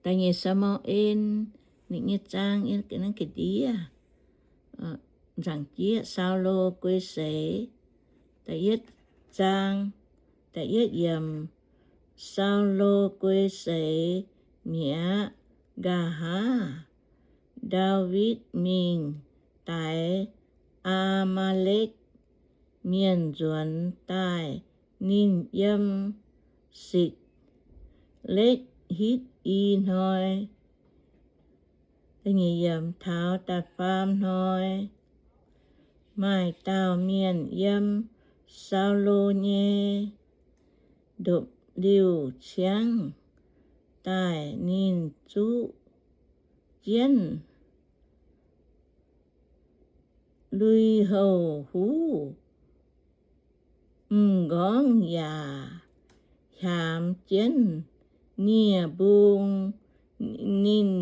Da'nyeic Saa^mu^en, ninh nyei zaang, ga'ndiev, nzaangc jieqv, Saulo guei seix. Da'yietv zaang, da'yietv yiemc, Saulo guei seix mi'aqv. Nqa'haav Ndaawitv mingh daix Aa^maa^lekv mienh nzuonx daaih. Ninh yiem Sikv^lekv hitv i hnoi. Taux da'faam hnoi, maaih dauh mienh yiem Saulo nyei ndopv-liuh ciangv daaih. Ninh zuqv jienv lui-houx huv m'nqorngv yaac hiaamx jienv nie-mbung. Ninh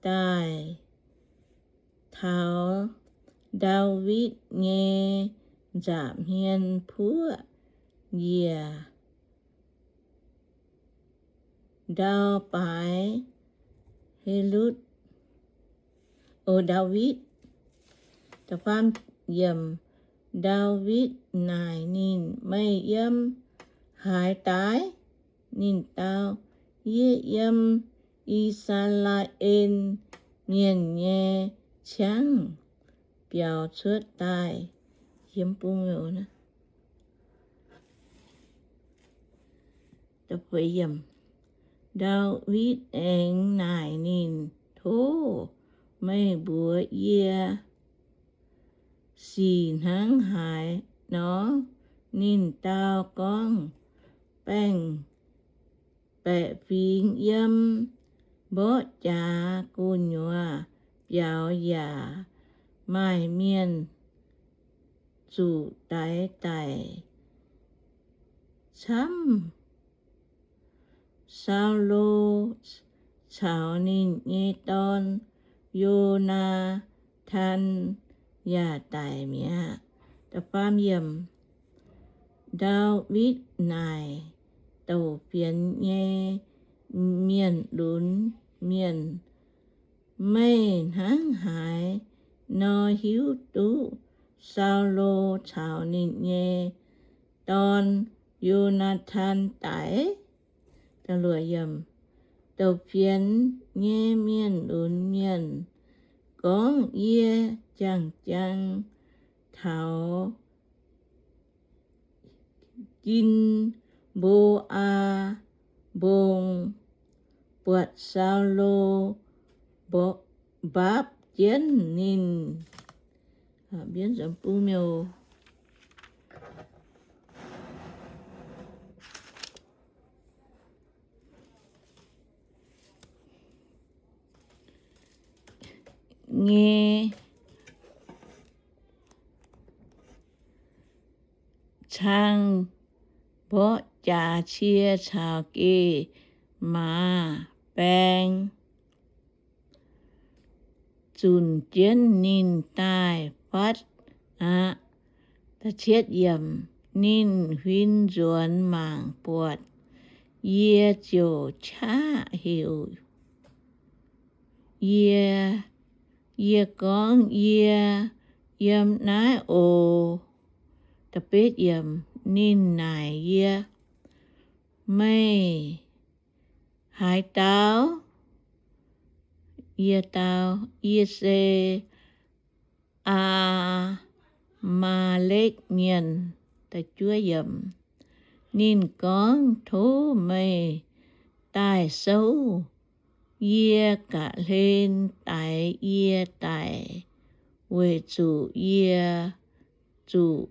daaih taux Ndaawitv nyei nza'hmien puoqv njiec ndau baaix Helotv, o, Ndaawitv. Ndaawitv naaic ninh, Meih yiem haaix daaih? Ninh dau, Yie yiem I^saa^laa^en Mienh nyei ciangv biaux cuotv daaih. Ndaawitv aengx naaic ninh, Tov meih mbuox yie sic hnangv haaix nor? Ninh dau gorngv, Baengh baeqc fingx yiem mborqv jaax gu'nyuoz biaux yaac maaih mienh zuqc daix daic camv. Saulo caux ninh nyei dorn, Yo^naa^tan, yaac daic mi'aqv. Ndaawitv naaic douc fienx nyei mienh lunx mienh, Meih hnangv haaix nor hiuv duqv Saulo caux ninh nyei dorn, Yo^naa^tan, daic? Douc fienx nyei mienh lunx mienh gorngv, Yie jangx jaang taux Gin^mbo^aa Mbong buatc Saulo, mbaapv jienv ninh. Nyei cang mborqv jaax cie caux geh maaz baeng zunc jienv ninh daaih fatv aqv. Ninh huin nzuonx mangc buatc, yie ziouc qaqv heuc yie, yie gorngv, Yie yiem naaiv oc. Ninh naaic yie, Meih haaix dauh? Yie dau, Yie se Aa^maa^lekv Mienh. Ninh gorngv, Tov meih daaih souv yie ga'hlen daix yie daic, weic zuqc yie zuqc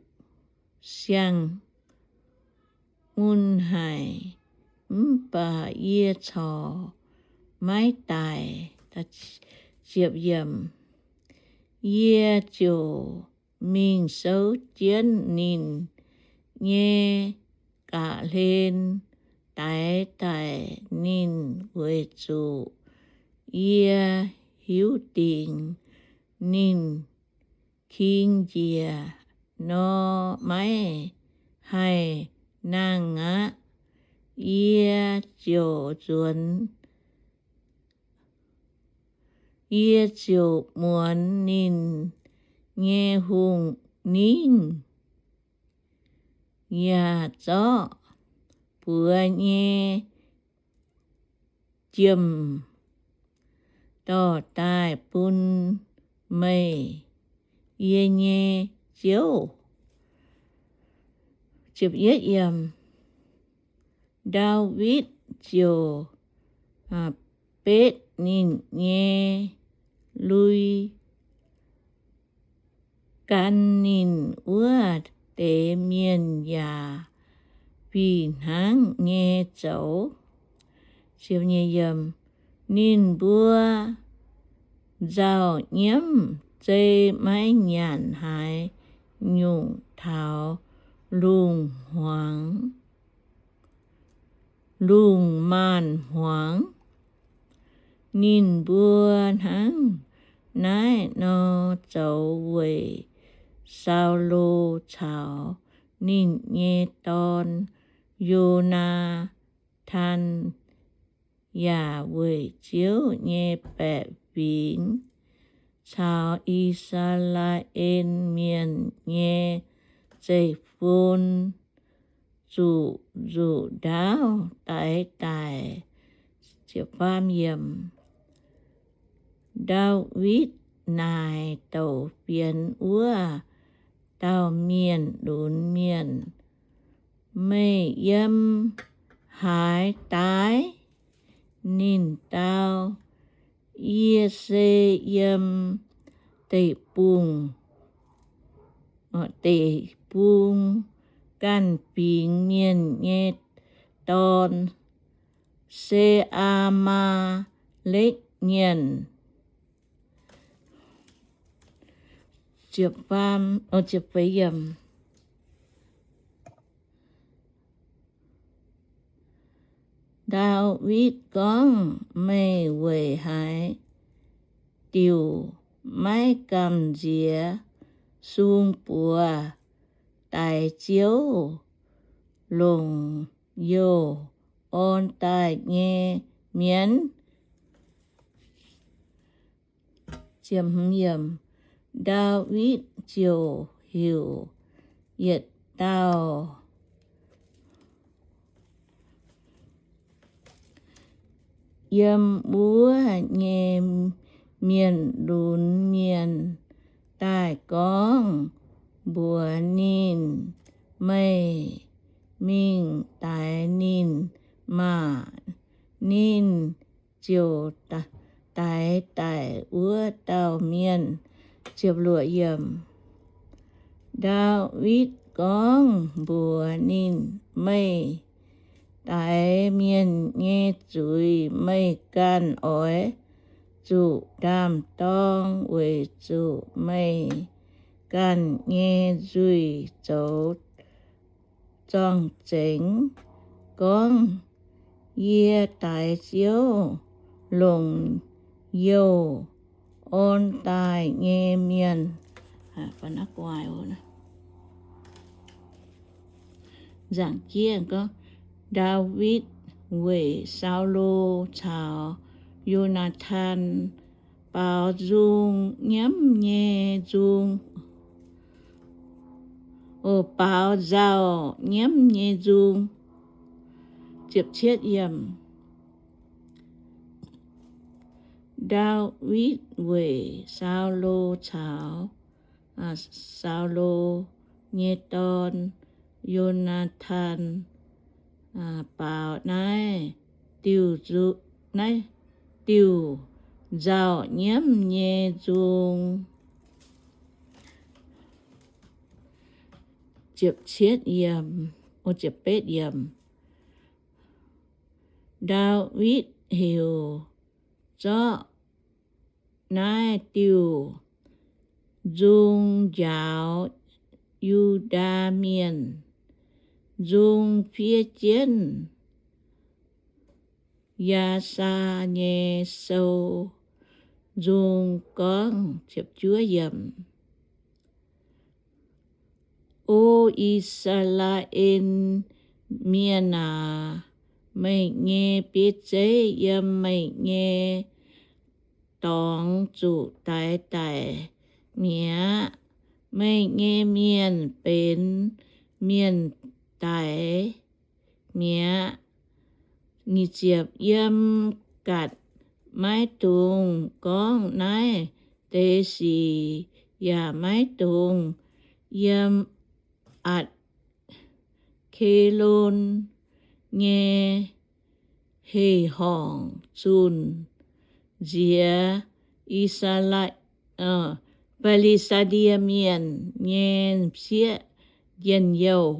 siang-mun haic, mv baac yie corc maiv daic. Yie ziouc mingh souv jienv ninh nyei ga'hlen daix daic ninh, weic zuqc yie hiuv dingc ninh king njiec nor maiv haih nangh aqv. Yie ziouc nzuonx Yie ziouc muonz ninh nyei hungh ningv yaac zorqv buoz nyei jiem dorh daaih bun meih, yie nyei Ziouv. Ndaawitv ziouc betv ninh nyei lui, gan ninh wuov deix mienh yaac fih hnangv nyei zoux. Ninh mbuo nzauh nyiemv zei maiv nyanc haaix nyungc taux lungh hmuangx, lungh maanz-hmuangx. Ninh mbuo hnangv naaiv nor zoux weic Saulo caux ninh nyei dorn, Yo^naa^tan, yaac weic Ziouv nyei baeqc fingx caux I^saa^laa^en Mienh nyei zeiv-fun, zuqc nzuqc ndaauv daix daic. Ndaawitv naaic douc fienx wuov dauh mienh lunx mienh, Meih yiem haaix daaih? Ninh dau, Yie se yiem deic-bung, deic-bung ganh fingx mienh nyei dorn, se Aa^maa^lekv mienh. Ndaawitv gorngv, Meih weic haaix diuc maiv gamh nziex sung buoz daix Ziouv longc youh orn daaih nyei mienh? Ndaawitv ziouc heuc yietc dauh yiem wuov nyei mienh lunx mienh daaih gorngv mbuox ninh, Meih mingh daix ninh maah! Ninh ziouc daix daic wuov dauh mienh. Ndaawitv gorngv mbuox ninh, Meih daix mienh nyei zuiz meih ganh oix zuqc ndaam-dorng, weic zuqc meih ganh nyei nzuih zoux zorng-zengx gorngv, Yie daix Ziouv longc youh orn daaih nyei mienh. Nzangc jieqv gorngv, Ndaawitv weic Saulo caux Yo^naa^tan baaux nzung nyiemv nyei nzung, o, baaux nzauh nyiemv nyei nzung. Ndaawitv weic Saulo caux Saulo nyei dorn, Yo^naa^tan, baaux naaiv diuh, naaiv diuh nzauh nyiemv nyei nzung. Ndaawitv heuc zorqv naaiv diuh nzung njaaux Yu^ndaa Mienh. Nzung fiev jienv Yaasaa nyei sou. Nzung gorngv, O I^saa^laa^en Mienh aac, meih nyei bieiv zeiv yiem meih nyei dorngx zuqc daix daic mi'aqv. Meih nyei mienh benx mienh daix mi'aqv. Yiem ga'naaiv maiv dungx gorngv naaiv deix sic, yaac maiv dungx yiem Atc- Atc^ke^lon nyei heh horngc zunh nziex I^saa^laa, Fi^li^saa^die Mienh nyei m'sieqv njien-youh.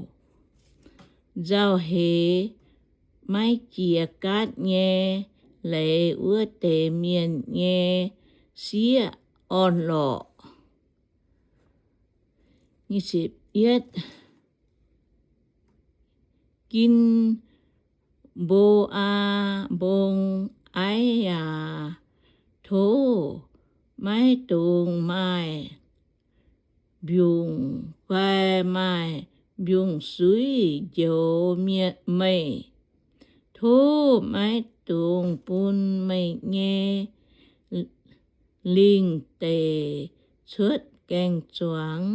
Nzauh heix maiv jiex gaatv nyei leiz wuov deix mienh nyei sieqv orn-lorqc. Gin^mbo^aa Mbong Aiv aac, tov maiv dungx maaih mbiungc fai maaih mbiungc-suiv njoux meih. Tov maiv dungx bun meih nyei lingh deic cuotv gaeng-zuangx,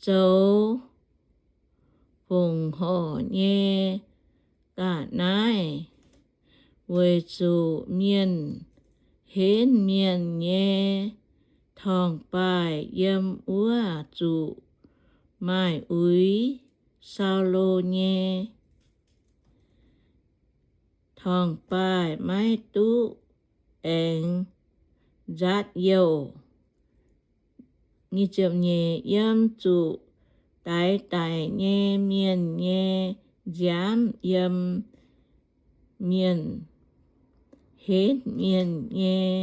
zoux fongc horc nyei ga'naaiv, weic zuqc mienh henv mienh nyei torngv-baaih yiem wuov zuqc maaih uix Saulo nyei torngv-baaih maiv duqv aengx nzaatv youh. Yiem zuqc daix daic nyei mienh nyei nziaamv, yiem mienh henv mienh nyei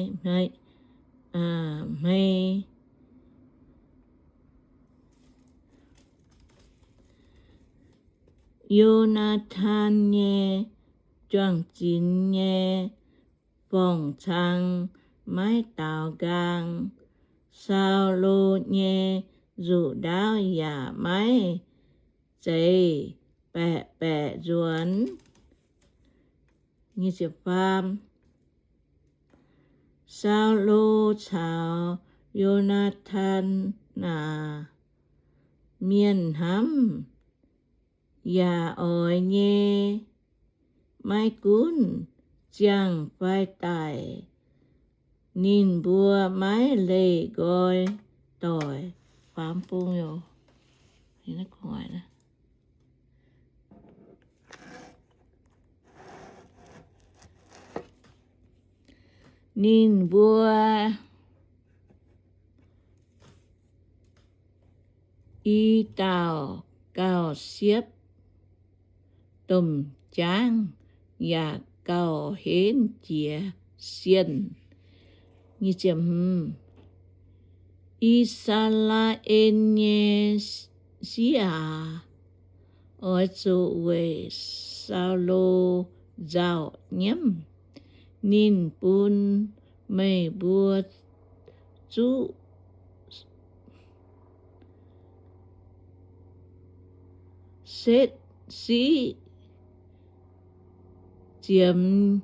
hmei. Yo^naa^tan nyei juang-zinx nyei forng-cang maiv daaux nqaang. Saulo nyei nzuqc ndaauv yaac maiv zeiz baeqc baeqc nzuonx. Saulo caux Yo^naa^tan naaic mienh hnamv yaac oix nyei, maiv gunv ziangh fai daic, ninh mbuo maiv leih nqoi doic. Ninh mbuo i dauh gauh siepv domh jaangv yaac gauh henv jiex sienh. I^saa^laa^en nyei sieqv aac, oix zuqc weic Saulo nzauh nyiemv. Ninh bun meih mbuo zuqv setv siqv ziemx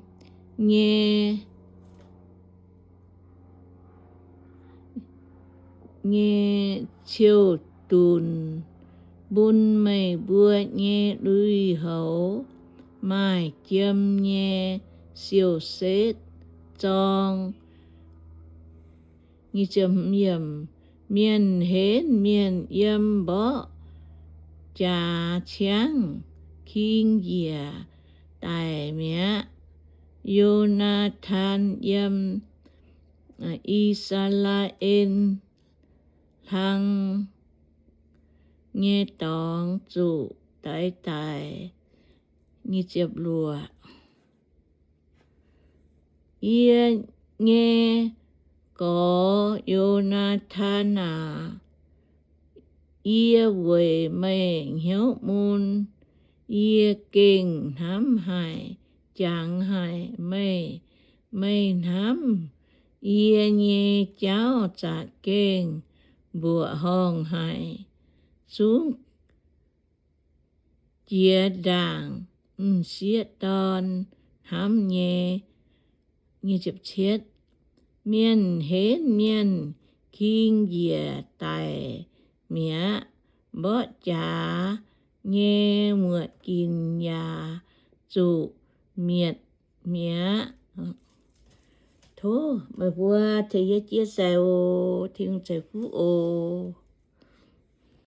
nyei, nyei ciou-dunc, bun meih mbuo nyei lui-houx maaih jiem nyei siou-setv zorng. Mienh henv mienh yiem mborqv jaax ciangv king njiec daic mi'aqv. Yo^naa^tan yiem I^saa^laa^en hlang nyei dorngx zuqc daix daic. Yie nyei gorx Yo^naa^tan aac, yie weic meih hnyouv mun. Yie gengh hnamv haic, jangx haic meih. Meih hnamv yie nyei jauv za'gengh mbuoqc horngh haic, zungv jiex ndaangc m'sieqv dorn hnamv nyei. Mienh henv mienh king njiec daic mi'aqv. Mborqv jaax nyei muotc ginc yaac zuqc mietc mi'aqv. Tov meih mbuo tengx yie jiex sai oc. Tin-Hungh ceix fuqv oc.